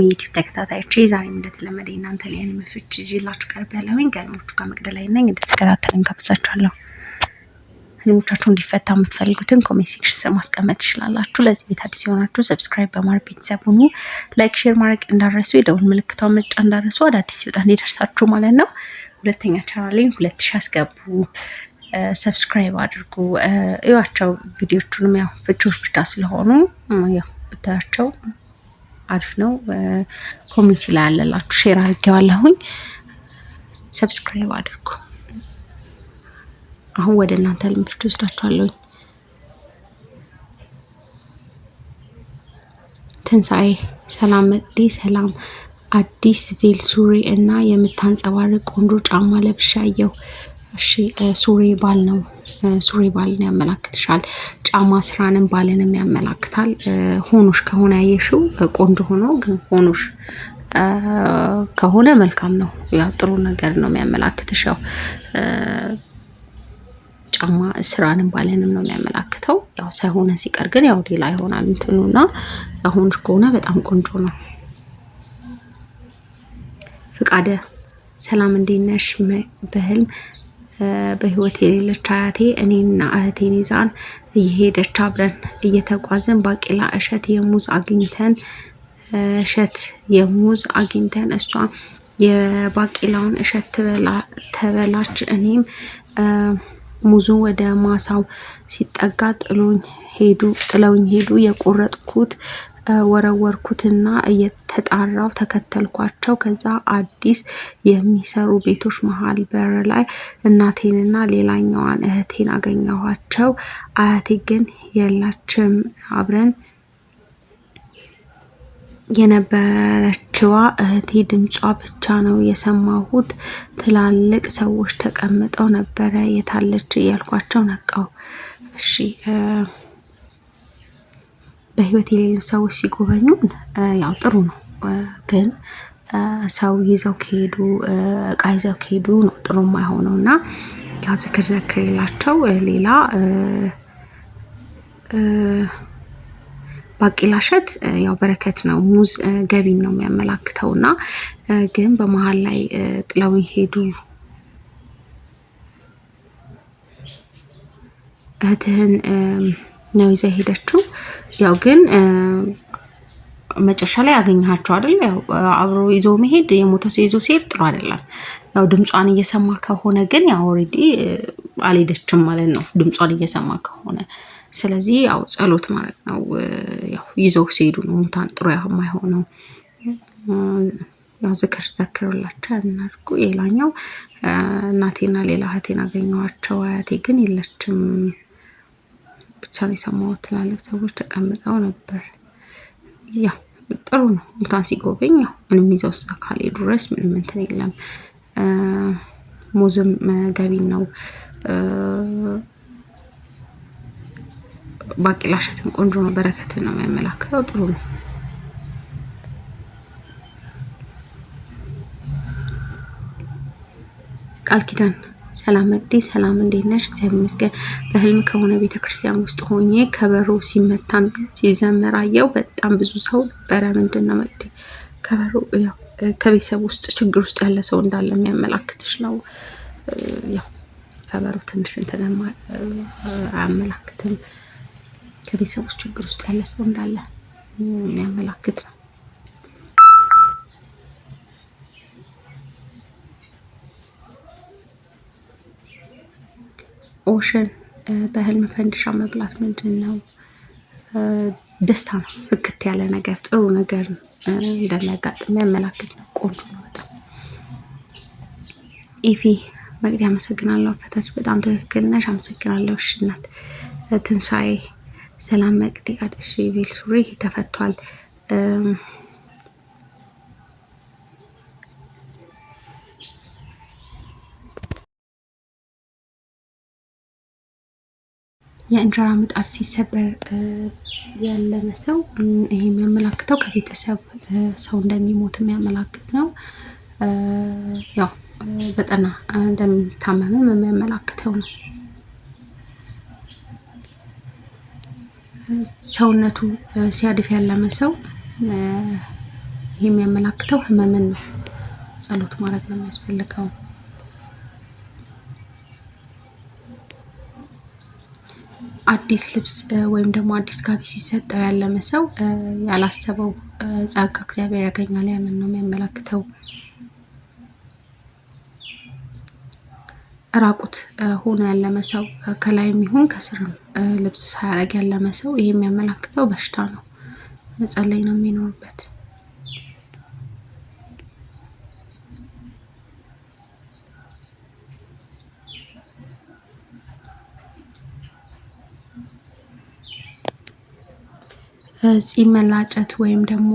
የዩቲዩብ ተከታታዮቼ፣ ዛሬም እንደተለመደ እናንተ ላይ ፍች ይዤላችሁ ቀርቤያለሁኝ። ከህልሞቹ ጋር መቅደላይ ነኝ። እንድትከታተሉኝ ጋብዛችኋለሁ። ህልሞቻችሁ እንዲፈታ የምትፈልጉትን comment section ስር ማስቀመጥ ትችላላችሁ። ለዚህ ቤት አዲስ የሆናችሁ subscribe በማድረግ ቤተሰብ ሁኑ። Like፣ share ማድረግ እንዳትረሱ፣ የደውል ምልክቷን መጫን እንዳትረሱ፣ አዳዲስ ሲወጣ እንዲደርሳችሁ ማለት ነው። ሁለተኛ ቻናሌን 2000 አስገቡ፣ subscribe አድርጉ። እዩዋቸው ቪዲዮቹንም፣ ያው ፍቺዎች ብቻ ስለሆኑ ያው ብታያቸው አሪፍ ነው። Community ላይ ያለላችሁ share አድርጌዋለሁኝ። Subscribe አድርጉ። አሁን ወደ እናንተ ህልም ፍቺ ወስዳችኋለሁኝ። ትንሣኤ፣ ሰላም መቅዲ፣ ሰላም። አዲስ ቬል ሱሪ እና የምታንጸባርቅ ቆንጆ ጫማ ለብሼ አየሁ። እሺ፣ ሱሪ ባል ነው። ሱሪ ባልን ያመላክትሻል። ጫማ ስራንም ባልንም ያመላክታል። ሆኖሽ ከሆነ ያየሽው ቆንጆ ሆኖ ግን ሆኖሽ ከሆነ መልካም ነው። ያው ጥሩ ነገር ነው የሚያመላክትሽ። ያው ጫማ ስራንም ባልንም ነው የሚያመላክተው። ያው ሳይሆነ ሲቀር ግን ያው ሌላ ይሆናል እንትኑና ሆኖሽ ከሆነ በጣም ቆንጆ ነው። ፍቃደ፣ ሰላም፣ እንዴት ነሽ? በህልም በህይወት የሌለች አያቴ እኔና እህቴን ይዛን እየሄደች አብረን እየተጓዝን ባቄላ እሸት የሙዝ አግኝተን እሷ የባቄላውን እሸት ተበላች። እኔም ሙዙን ወደ ማሳው ሲጠጋ ጥሎኝ ሄዱ ጥለውኝ ሄዱ። የቆረጥኩት ወረወርኩትና እየተጣራው ተከተልኳቸው። ከዛ አዲስ የሚሰሩ ቤቶች መሀል በር ላይ እናቴንና ሌላኛዋን እህቴን አገኘኋቸው። አያቴ ግን የላችም። አብረን የነበረችዋ እህቴ ድምጿ ብቻ ነው የሰማሁት። ትላልቅ ሰዎች ተቀምጠው ነበረ። የታለች እያልኳቸው ነቃው። እሺ፣ በህይወት የሌሉ ሰዎች ሲጎበኙን ያው ጥሩ ነው፣ ግን ሰው ይዘው ከሄዱ፣ እቃ ይዘው ከሄዱ ነው ጥሩ የማይሆነው። እና ያው ዝክር ዘክር የላቸው። ሌላ ባቄላ እሸት ያው በረከት ነው፣ ሙዝ ገቢን ነው የሚያመላክተው። እና ግን በመሀል ላይ ጥለው ሄዱ። እህትህን ነው ይዛ ሄደችው። ያው ግን መጨረሻ ላይ አገኘሃቸው አይደል? ያው አብሮ ይዞ መሄድ፣ የሞተ ሰው ይዞ ሲሄድ ጥሩ አይደለም። ያው ድምጿን እየሰማ ከሆነ ግን ያው already አልሄደችም ማለት ነው፣ ድምጿን እየሰማ ከሆነ። ስለዚህ ያው ጸሎት ማለት ነው። ያው ይዘው ሲሄዱ ነው ሙታን ጥሩ የማይሆነው። ያው ዝክር ዘክሩላቸው ያናድርጉ። ሌላኛው እናቴና ሌላ እህቴን አገኘኋቸው። አያቴ ግን የለችም ብቻ ነው የሰማሁት። ትላልቅ ሰዎች ተቀምጠው ነበር። ያው ጥሩ ነው። ሙታን ሲጎበኝ ያው ምንም ይዘው እስካልሄዱ ድረስ ምንም እንትን የለም። ሙዝም ገቢን ነው። ባቄላ እሸትም ቆንጆ ነው። በረከትን ነው የሚያመላክተው። ጥሩ ነው። ቃል ኪዳን፣ ሰላም መቅዲ፣ ሰላም፣ እንዴት ነሽ? እግዚአብሔር ይመስገን። በህልም ከሆነ ቤተክርስቲያን ውስጥ ሆኜ ከበሮ ሲመታን ሲዘመር አየው። በጣም ብዙ ሰው ነበረ። ምንድን ነው መቅዲ? ከበሮ ያው ከቤተሰብ ውስጥ ችግር ውስጥ ያለ ሰው እንዳለ የሚያመላክትሽ ነው። ያው ከበሮ ትንሽ እንትን አያመላክትም። ከቤተሰብ ውስጥ ችግር ውስጥ ያለ ሰው እንዳለ የሚያመላክት ነው። ኦሽን፣ በህልም ፈንዲሻ መብላት ምንድን ነው? ደስታ ነው። ፍክት ያለ ነገር፣ ጥሩ ነገር እንደሚያጋጥም የሚያመላክት ነው። ቆንጆ ነው በጣም። ኤፊ፣ መቅዲ አመሰግናለሁ። አፈታች በጣም ትክክል ነሽ። አመሰግናለሁ። እሺ እናት። ትንሣኤ፣ ሰላም መቅዲ። እሺ፣ ቬል ሱሪ ተፈቷል። የእንጀራ ምጣድ ሲሰበር ያለመ ሰው ይሄ የሚያመላክተው ከቤተሰብ ሰው እንደሚሞት የሚያመላክት ነው። ያው በጠና እንደሚታመምም የሚያመላክተው ነው። ሰውነቱ ሲያድፍ ያለመ ሰው ይህ የሚያመላክተው ህመምን ነው። ጸሎት ማድረግ ነው የሚያስፈልገው። አዲስ ልብስ ወይም ደግሞ አዲስ ጋቢ ሲሰጠው ያለመ ሰው ያላሰበው ጸጋ እግዚአብሔር ያገኛል። ያንን ነው የሚያመላክተው። ራቁት ሆኖ ያለመ ሰው ከላይም ይሁን ከስርም ልብስ ሳያደርግ ያለመ ሰው ይህ የሚያመላክተው በሽታ ነው። መጸለይ ነው የሚኖርበት። ጺም መላጨት ወይም ደግሞ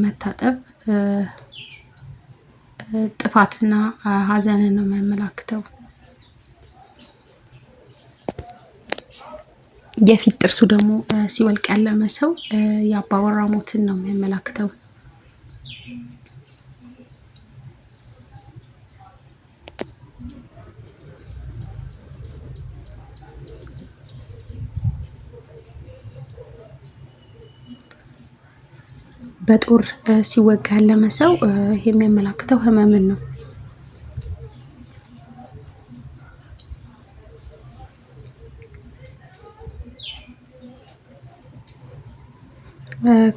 መታጠብ ጥፋትና ሐዘንን ነው የሚያመላክተው። የፊት ጥርሱ ደግሞ ሲወልቅ ያለመ ሰው የአባወራ ሞትን ነው የሚያመላክተው። በጦር ሲወጋ ያለመ ሰው የሚያመላክተው ህመምን ነው።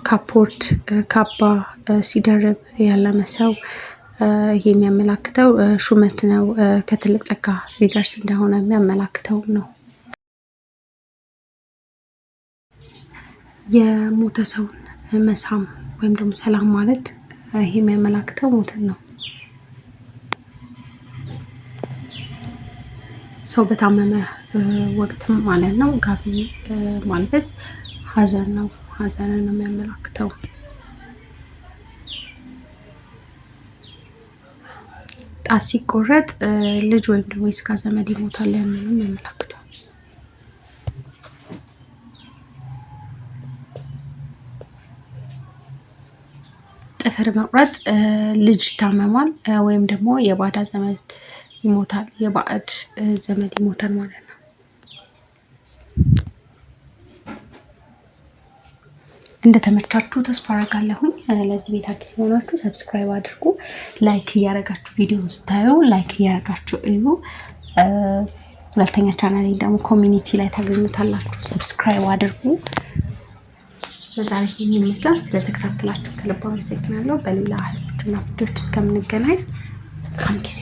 ካፖርት ካባ ሲደርብ ያለመ ሰው ይህ የሚያመላክተው ሹመት ነው። ከትልቅ ጸጋ ሊደርስ እንደሆነ የሚያመላክተው ነው። የሞተ ሰውን መሳም ወይም ደግሞ ሰላም ማለት ይህ የሚያመላክተው ሞትን ነው። ሰው በታመመ ወቅትም ማለት ነው ጋቢ ማልበስ ሐዘን ነው። ሐዘንን ነው የሚያመላክተው። ጣት ሲቆረጥ ልጅ ወይም ደግሞ የስጋ ዘመድ ይሞታል። ያንን ነው የሚያመላክተው። ጥፍር መቁረጥ ልጅ ይታመማል ወይም ደግሞ የባዳ ዘመድ ይሞታል፣ የባዕድ ዘመድ ይሞታል ማለት ነው። እንደተመቻችሁ ተስፋ አደርጋለሁኝ። ለዚህ ቤት አዲስ የሆናችሁ subscribe አድርጉ። Like እያደረጋችሁ ቪዲዮን ስታዩ like እያደረጋችሁ እዩ። ሁለተኛ ቻናሌ ደግሞ community ላይ ታገኙታላችሁ። Subscribe አድርጉ። ለዛሬ ይህን ይመስላል። ስለተከታተላችሁ ከልብ አመሰግናለሁ። በሌላ ህልሞችና ፍቾች እስከምንገናኝ መልካም ጊዜ።